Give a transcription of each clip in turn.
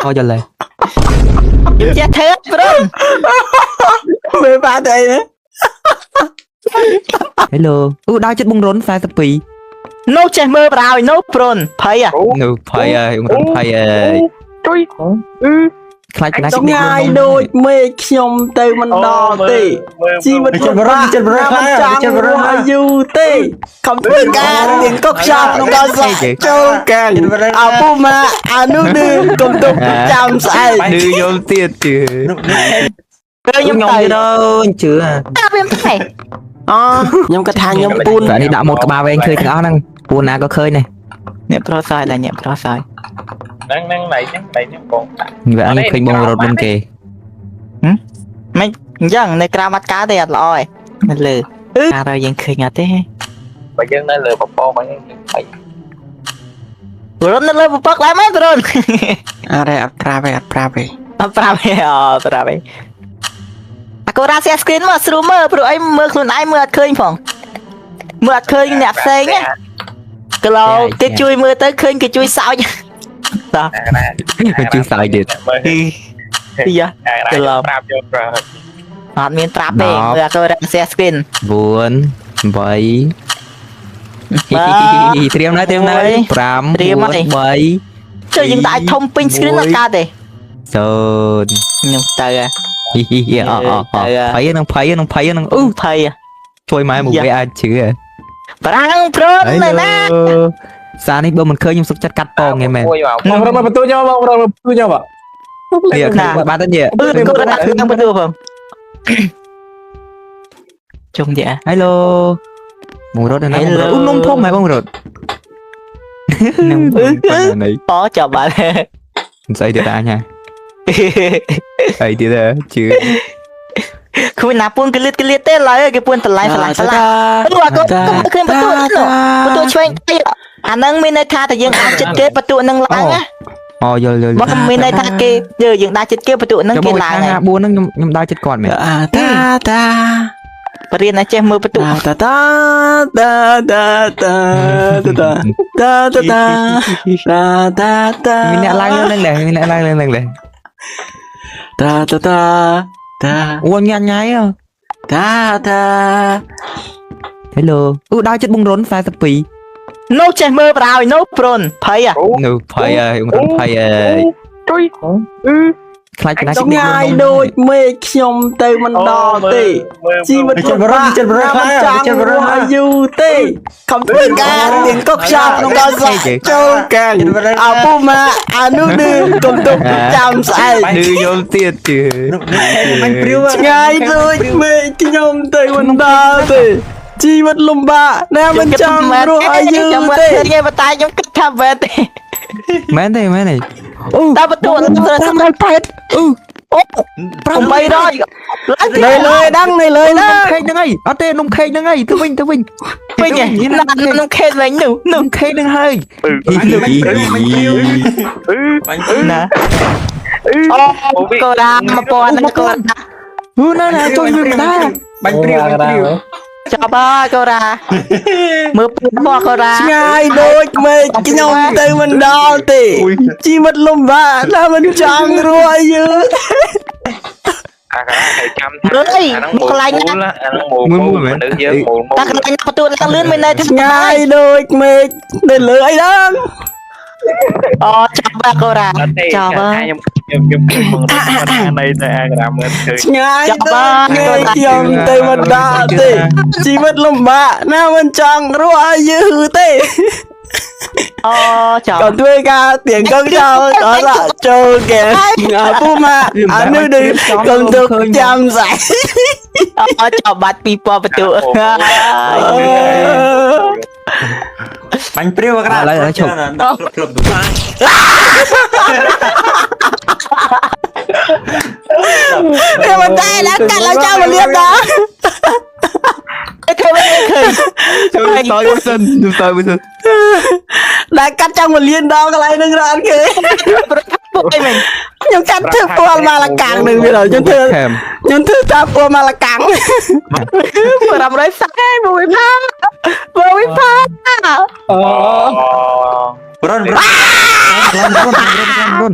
អូយល់ហើយ ខ្ញុំចេះធ្វើប្រុន មើលបាត់អីណា Hello អូដើរចិត្តបងរុន42 នោះចេះមើលប្រហើយនោះប្រុនភ័យ នៅភ័យហើយបងរុនភ័យហើយ ជួយ ខ្លាចណាស់ ឆ្ងាយដូចមេឃខ្ញុំទៅមិនដល់ទេជីវិត ចិត្តបរំចិត្តបរំ មិនចង់រស់ឲ្យយូរទេខំធ្វើការទៀងកុកខ្យល់ដល់សក់ចូលកាងអពុម៉ាអានោះឌឺកុំទុកចាំស្អែក ឌឺយល់ទៀតជឿ ទៅខ្ញុំទៅ ទៅជឿ តាវាមិនទេ អូខ្ញុំគិតថាខ្ញុំពូន តែនេះដាក់ម៉ូតក្បាលវែងឃើញទាំងអស់ហ្នឹងពូនណាក៏ឃើញដែរ អ្នកប្រុសសើតែអ្នកប្រុសសើ ហ្នឹងហ្នឹងណៃហ្នឹងណៃហ្នឹងបង វាអញឃើញបងរត់មុនគេ មិនអញ្ចឹងនៅក្រៅបាត់កើតទេអត់ល្អទេនៅលើអារយើងឃើញអត់ទេ បើយើងនៅលើពពកហ្នឹងយើងភ័យ ប្រុននៅលើពពកដែរមែនប្រុន អរេអត់ប្រាប់ទេអត់ប្រាប់ទេ អត់ប្រាប់ទេអត់ប្រាប់ទេអាកូរ៉ា share screen មកស្រួលមើលព្រោះអីមើលខ្លួនឯងមើលអត់ឃើញផងមើលអត់ឃើញអ្នកផ្សេងណាក្លោគេជួយមើលទៅឃើញគេជួយសើចតោះ អាណា មិនជឿសើចទៀត មើល ពីយ៉ា អាណាប្រាប់យកប្រាប់ អត់មានប្រាប់ទេមើលអាកូរ៉ា share screen 9 8ត្រៀមនៅត្រៀមនៅ5 4 3 ចុះយើងដាក់ធំពេញ screen អត់កើតទេ 0 ខ្ញុំទៅ ហ៊ីហ៊ីអអភ័យនឹងភ័យនឹងភ័យនឹងអឺ ភ័យ ជួយម៉ែមកវាអាចជឿ ប្រាំងប្រុននៅណា សារនេះបើមិនឃើញខ្ញុំសុខចិត្តកាត់ពងឯមែន បងរត់មកបន្ទូខ្ញុំបងរត់មកបន្ទូខ្ញុំ នេះឃើញបាត់ទៅនេះ អឺកូរ៉ាដាក់ក្នុងបន្ទូផងជុំទៀត Hello បងរត់នៅណាបងរត់អូនំធំហ៎បងរត់ នឹង នេះ ប៉ចាប់បាត់ ស្អីទៀតអញហ่ะស្អីទៀតជឿ គ្មានណាពួនកលៀតកលៀតទេឡើយគេពួនតម្លៃឆ្លាញ់ឆ្លាញ់អឺអាកូនឃើញបន្ទូនោះបន្ទូឆ្វេងដៃអាហ្នឹងមានន័យថាតែយើងអាចចិត្តគេបន្ទូនឹងឡើងណា អូយល់យល់ បើមានន័យថាគេយើងដើរចិត្តគេបន្ទូនឹងគេឡើង 54ហ្នឹងខ្ញុំខ្ញុំដើរចិត្តគាត់មែន អាតាតា បរៀនឲ្យចេះមើលបន្ទូ តាតាតាតាតាតាតាតាតាតាតាតា មានអ្នកឡើងលើហ្នឹងដែរមានអ្នកឡើងលើហ្នឹងដែរ តាតាតាតា អូញ៉ាំញ៉ៃ តាតា Hello អូដើរចិត្តបងរុន42 នោះចេះមើលប្រហើយនោះប្រុនភ័យ នៅភ័យហើយបងរុនភ័យហើយ ជួយ ខ្លាចណាស់ ឆ្ងាយដូចមេឃខ្ញុំទៅមិនដល់ទេជីវិត ចិត្តបរំចិត្តបរំ មិនចង់ ចិត្តបរំ រស់ឲ្យយូរទេខំធ្វើការទៀងកុកខ្យល់ដល់សក់ចូលកាងអពុម៉ាអានោះឌឺកុំទុកចាំស្អែក ឌឺយល់ទៀតជឿ បាញ់ព្រាវ ឆ្ងាយដូចមេឃខ្ញុំទៅមិនដល់ទេជីវិតលំបាកណាស់មិនចង់រស់ឲ្យយូរទេ ទេប៉ុន្តែខ្ញុំគិតថាមែនទេ មែនទេមែនទេអូ តែបន្ទូ 580អឺ អូ800ឡើង នៅលើដឹងនៅលើ ន ណា ំខេកហ្នឹងហើយអត់ទេនំខេកហ្នឹងហើយទៅវិញទៅវិញ វិញនំខេតវិញនោះ នំខេកហ្នឹងហើយ បាញ់ព្រាវ ណាអូកូរ៉ា1000កូរ៉ា ហូណាណាជួយវាមិនដែរ បាញ់ព្រាវបាញ់ព្រាវ ចាប់ហើយកូរ៉ាមើលពូមកកូរ៉ា ឆ្ងាយដូចមេឃខ្ញុំទៅមិនដល់ទេជីវិតលំបាកណាស់មិនចង់រស់ឲ្យយូរ អាកាត្រូវចាំអាហ្នឹងមូលអាហ្នឹងមូលមូលមនុស្សយើងមូលមូល តែកន្លែងបន្ទូឡើងលឿនមានន័យថា ឆ្ងាយដូចមេឃនៅលើអីដឹង អូចាប់ហើយកូរ៉ា អត់ទេ ចាប់ហើ ខ្ញុំខ្ញុំខ្ញុំខ្ញុំរត់គាត់ណានៃតែអាក្រាមើលឃើញ ឆ្ងាយ ចាប់ ដូច បាន មេឃខ្ញុំទៅមិនដល់ទេជីវិតលំបាកណាស់មិនចង់រស់ឲ្យយូរទេ អូចាប់ ក៏ធ្វើការទៀងកងចោលក៏ឡាចូលគេអពុម៉ាអានោះឌឺកុំទុកចាំស្អែក អូចាប់បាត់2000បន្ទូ បាញ់ព្រាវក្រាដាក់ក្លឹបទូ តែមិនតែដល់កាត់ឡើងចាំមកលៀបដល់ ឃើញឃើញ ជួយតយមួយសិនជួយតយមួយសិន ដែលកាត់ចង់មកលៀនដល់កន្លែងហ្នឹងរត់គេ ពុកអីមែន ខ្ញុំកាត់ធ្វើពលមកលកាំងនឹងវាដល់ខ្ញុំធ្វើ ខេម ខ្ញុំធ្វើតាមពលមកលកាំង 540មួយផាមួយផា អូ អូ រុនរុន រុនរុនរុនរុន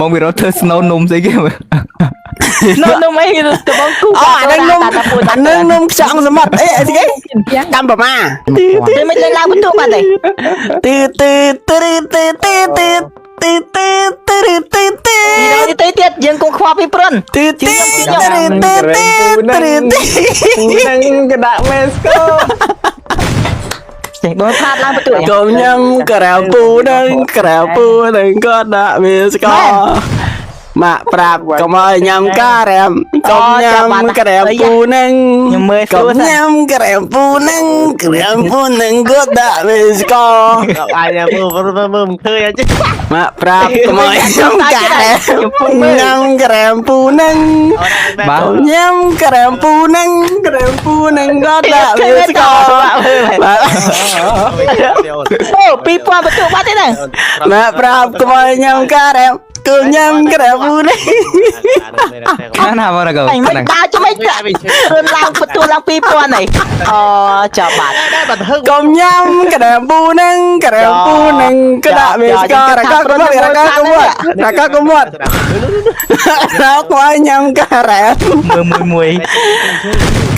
បងវីរ៉ូធ្វើ snow នំស្អីគេមើល នំនំអីទៅបងគូ អូអានឹងនំអានឹងនំខ្ចង់សមុទ្រអីអីគេកម្មប្រមា ពេលមិនលេងឡើងបន្ទប់បាត់ទេ ទីទីទីទីទីទីទីទីទីទីទី ពីទៅទៀតយើងគង់ខ្វល់ពីព្រុន ទីទីទីទីទីទី នឹងកដាក់មេស្កូ ចេះបងផាតឡើងបន្ទប់ កុំញ៉ាំក្រៅពូនឹងក្រៅពូនឹងក៏ដាក់វាស្កម៉ាក់ប្រាប់កុំឲ្យញ៉ាំការ៉ែមកុំញ៉ាំក្រែពូនឹង ខ្ញុំមើលស្ កុ រួល ំញ៉ាំក្រែពូនឹងក្រែពូនឹងក៏ដាក់វាស្ក អាយមើលមើលមិនឃើញអញ្ចឹង ម៉ាក់ប្រាប់កុំឲ្យញ៉ាំការ៉ែញ៉ាំក្រែពូនឹង បាទ កុំញ៉ាំក្រែពូនឹងក្រែពូនឹងក៏ដាក់វាស្កបាទ អូ2000បន្ទប់បាត់ទេហ្នឹង ម៉ាក់ប្រាប់កុំឲ្យញ៉ាំការ៉ែកុំញ៉ាំក្រែពូនឹង ខាងណាបងរក អញមិនដើរចាំមិនព្រុនឡើងបន្ទប់ឡើង2000ហីអូចាប់បាត់ កុំញ៉ាំក្រែពូនឹងក្រែពូនឹងក៏ដាក់វាស្ករកកុំរកកុំរកកុំរកកុំញ៉ាំការ៉ែ មើលមួយមួយ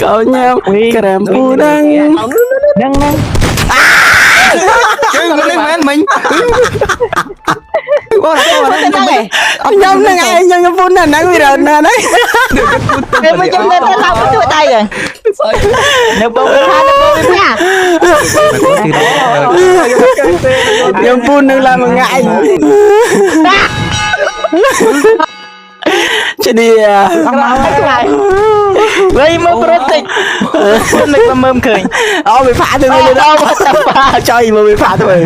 កុំញ៉ាំក្រែពូនឹង ហ្នឹងហ្នឹង ជើងនេះមែនមិញបងរក ហ្នឹងឯង ញ៉ាំនឹងឯងញ៉ាំពូនឹងហ្នឹងវារណាស់ហ្នឹង ពេលមកខ្ញុំនៅទៅឡើងបន្ទប់ដៃហ្នឹងនៅបងផាតបងវិភា ញ៉ាំពូនឹងឡើងមួយថ្ងៃជាឌី វិញមើលព្រុនតិចមិនមើលឃើញ អូវាផាទៅវិញ អូបាត់ ចុយមើលវាផាទៅវិញ